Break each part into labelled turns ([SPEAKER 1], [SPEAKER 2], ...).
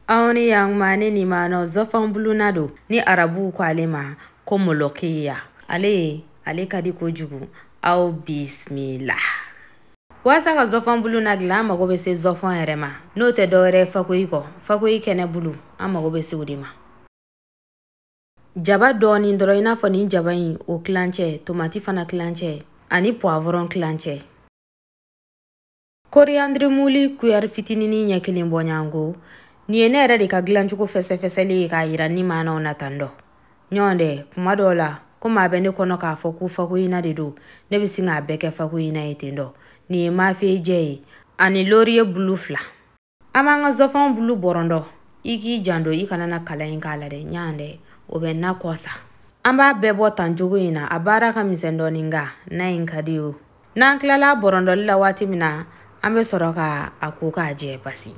[SPEAKER 1] Aw ni yantuma ne ni ma nɔ zɔfɔn buluna don ni arabuw ko ale ma ko molokiya. Ale ka di kojugu. Aw bisimila. Walasa ka zɔfɔn bulu na dilan, an mago bɛ se zɔfɔn yɛrɛ ma. N'o tɛ dɔwɛrɛ ye fakoyi kɔ, fakoyi kɛnɛ bulu, an mago bɛ se o de ma. Jaba dɔɔnin dɔrɔn, i n'a fɔ nin jaba in o kilancɛ, tomati fana kilancɛ ani poivron kilancɛ. Coriandre muli kuyɛri fitininin ɲɛ kelen bɔɲɔgɔnko. Nin ye ne yɛrɛ de ka dilancogo fɛsɛfɛsɛli ye k'a yira ni maanaw na tan dɔ. Ɲɔgɔn dɛ, kuma dɔw la, komi a bɛ ne kɔnɔ k'a fɔ ko fakoyina de don, ne bɛ sin k'a bɛɛ kɛ fakoyina ye ten dɔ. Nin ye mafejɛ ye ani laurier bulu 2. An b'an ka zɔfɔn bulu bɔrɔndɔ. I k'i janto i kana na kala in k'a la dɛ, ɲan dɛ, o bɛ na kɔ sa. An b'a bɛɛ bɔ tan cogo in na, a baara ka misɛn dɔɔni nka na in ka di o. N'an tilala bɔrɔndɔli la waati min na, an bɛ sɔrɔ ka a ko k'a jɛ pasi.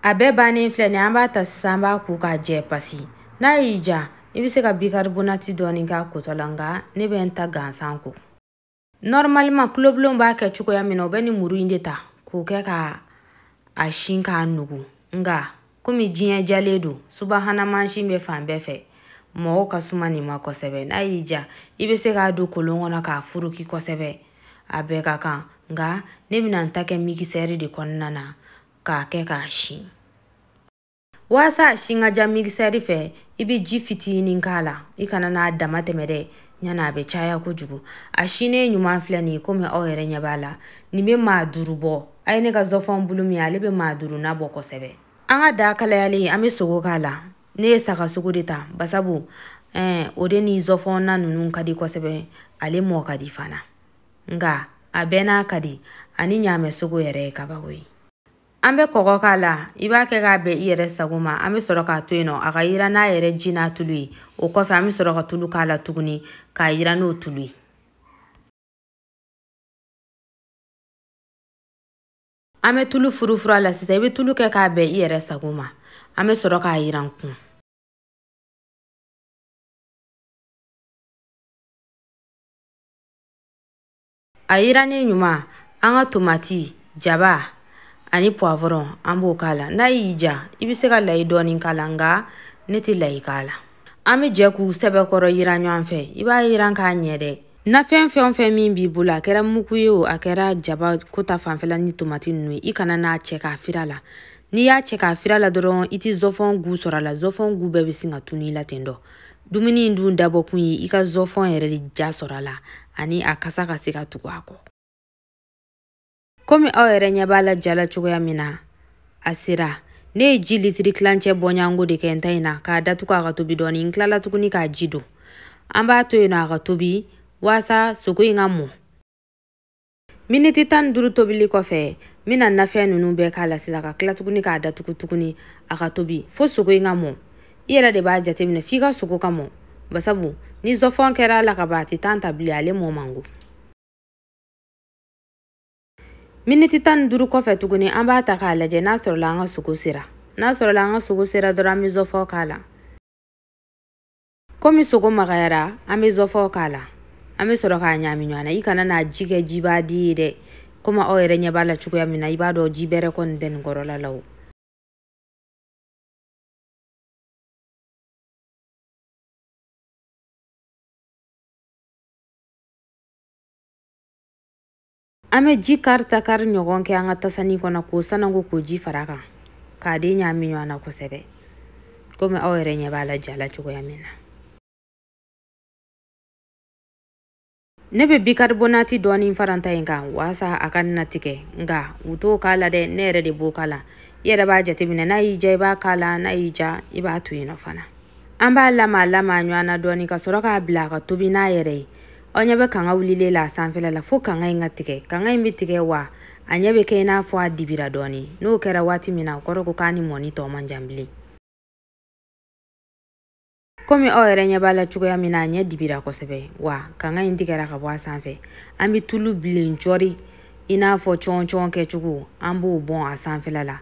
[SPEAKER 1] A bɛɛ bannen filɛ nin ye, an b'a ta sisan, an b'a ko k'a jɛ pasi. N'a y'i ja, i bɛ se ka bicarbonate dɔɔni k'a kotɔ la, nka ne bɛ n ta gansan ko. Normalement tulobulon b'a kɛ cogoya min na, u bɛ nin muru in de ta k'o kɛ ka a sin k'a nugu. Nka komi diɲɛ jalen don, subahana mansin bɛ fan bɛɛ fɛ, mɔgɔw ka suma nin ma kosɛbɛ. N'a y'i ja, i bɛ se k'a don kolon kɔnɔ k'a furuki kosɛbɛ, a bɛɛ ka kan. Nka ne bɛna n ta kɛ mixeur de kɔnɔna na k'a kɛ k'a sin. Walasa a sin ka ja mixeur fɛ, i bɛ ji fitinin k'a la, i kana n'a dama tɛmɛ dɛ, ɲan'a bɛ caya kojugu. A sinnen ɲuman filɛ nin ye, komi aw yɛrɛ ɲɛ b'a la, nin bɛ maa 5 bɔ. A ye ne ka zɔfɔn bulu min ye, ale bɛ maa 5 na bɔ kosɛbɛ. An ka da kalayalen, an bɛ sogo k'a la. Ne ye saga sogo de ta, basabu o de ni zɔfɔn na ninnu ka di kosɛbɛ, ale mɔ ka di fana. Nka a bɛɛ n'a ka di, ani ɲaamɛ sogo yɛrɛ ye kabako ye. An bɛ kɔgɔ k'a la, i b'a kɛ k'a bɛn i yɛrɛ sago ma. An bɛ sɔrɔ k'a to yen nɔ, a ka yira n'a yɛrɛ ji n'a tulu ye. O kɔfɛ an bɛ sɔrɔ ka tulu k'a la tuguni k'a yira n'o tulu ye. An bɛ tulu furufuru a la sisan, i bɛ tulu kɛ k'a bɛn i yɛrɛ sago ma. An bɛ sɔrɔ k'a yiran kun. A yirannen ɲuman, an ka tomati, jaba ani poivron an b'o k'a la. N'a y'i ja, i bɛ se ka layi dɔɔni k'a la, nka ne tɛ layi k'a la. An bɛ jɛ k'u sɛbɛkɔrɔ yiran ɲɔgɔn fɛ. I b'a yiran k'a ɲɛ dɛ. Nafɛn fɛn o fɛn min b'i bolo, a kɛra mugu ye o, a kɛra jaba ko ta fanfɛla ni tomati ninnu ye, i kana n'a cɛ k'a fira la. N'i y'a cɛ k'a fira la dɔrɔn, i tɛ zɔfɔn gu sɔrɔ a la. Zɔfɔn gu bɛɛ bɛ sin ka tunu i la ten dɔ. Dumuni in dun dabɔkun ye i ka zɔfɔn yɛrɛ de ja sɔrɔ a la, ani a kasa ka se ka tugu a kɔ. Komi aw yɛrɛ ɲɛ b'a la ja la cogoya min na, a sera. Ne ye ji litiri kilancɛ bɔɲɔgɔnko de kɛ n ta in na k'a datugu a ka tobi dɔɔni. N tilala tuguni k'a ji don. An b'a to yen nɔ a ka tobi walasa sogo in ka mɔ. Miniti 15 tobili kɔfɛ, n bɛna nafɛn ninnu bɛɛ k'a la sisan ka tila tuguni k'a datugu tuguni a ka tobi fo sogo in ka mɔ. I yɛrɛ de b'a jateminɛ f'i ka sogo ka mɔ, basabu ni zɔfɔn kɛra a la ka ban, a tɛ tan ta bilen, ale mɔ man go. Miniti 15 kɔfɛ tuguni, an b'a ta k'a lajɛ n'a sɔrɔla an ka sogo sera. N'a sɔrɔla an ka sogo sera dɔrɔn, an bɛ zɔfɔn k'a la. Komi sogo magayara, an bɛ zɔfɔn k'a la. An bɛ sɔrɔ k'a ɲagami ɲɔgɔn na. I kana n'a ji kɛ jibaden ye dɛ. Komi aw yɛrɛ ɲɛ b'a la cogoya min na, i b'a dɔn ji bɛrɛ kɔni tɛ nin kɔrɔla la o. An bɛ ji kari ta kari ɲɔgɔn kɛ an ka tasani kɔnɔ k'o sanango k'o ji fara kan k'a den ɲagami ɲɔgɔn na kosɛbɛ. Komi aw yɛrɛ ɲɛ b'a la ja la cogoya min na. Ne bɛ bicarbonate dɔɔni fara n ta in kan walasa a ka na tigɛ, nka u t'o k'a la dɛ, ne yɛrɛ de b'o k'a la. I yɛrɛ b'a jateminɛ, n'a y'i ja i b'a k'a la, n'a y'i ja i b'a to yen nɔ fana. An b'a lamaga lamaga ɲɔgɔn na dɔɔni ka sɔrɔ k'a bila a ka tobi n'a yɛrɛ ye. Aw ɲɛ bɛ kanga wulilen la a sanfɛla la fo kanga in ka tigɛ. Kanga in bɛ tigɛ wa a ɲɛ bɛ kɛ i n'a fɔ a dibira dɔɔni. N'o kɛra waati min na, o kɔrɔ ko k'a ni mɔni tɔ man jan bilen. Komi aw yɛrɛ ɲɛ b'a la cogoya min na, a ɲɛ dibira kosɛbɛ wa kanga in tigɛra ka bɔ a sanfɛ. An bɛ tulu bilen cɔri i n'a fɔ cɔn-cɔn kɛcogo, an b'o bɔn a sanfɛla la.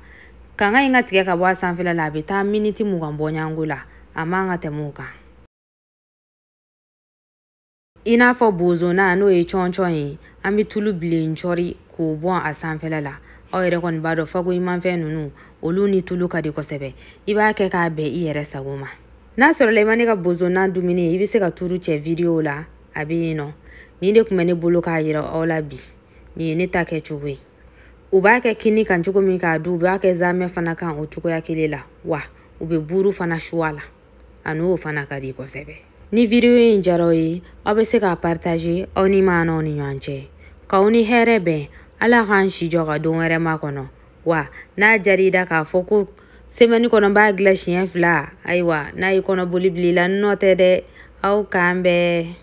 [SPEAKER 1] Kanga in ka tigɛ ka bɔ a sanfɛla la, a bɛ taa miniti 20 bɔɲɔgɔnko la, a man ka tɛmɛ o kan. I n'a fɔ bozona n'o ye cɔncɔn ye, an bɛ tulu bilen cɔri k'o bɔn a sanfɛla la. Aw yɛrɛ kɔni b'a dɔn fagoyimanfɛn ninnu, olu ni tulu ka di kosɛbɛ. I b'a kɛ k'a bɛn i yɛrɛ sago ma. N'a sɔrɔla i ma ne ka bozona dumuni, i bɛ se ka turu cɛ video la, a bɛ yen nɔ. Nin de tun bɛ ne bolo k'a yira aw la bi. Nin ye ne ta kɛcogo ye. U b'a kɛ kini kan cogo min k'a dun, u b'a kɛ zamɛ fana kan o cogoya kelen la. Wa u bɛ buru fana su a la, a n'o fana ka di kosɛbɛ. Ni video in diyara aw ye, aw bɛ se k'a partager aw ni maanaw ni ɲɔgɔn cɛ. K'aw ni hɛrɛ bɛn, Ala k'an si jɔ ka don wɛrɛ makɔnɔ. Wa n'a diyara i da k'a fɔ ko semaine kɔnɔ n b'a dilan siɲɛ 2, ayiwa n'a y'i kɔnɔboli bila i la, n nɔ tɛ dɛ. Aw k'an bɛn.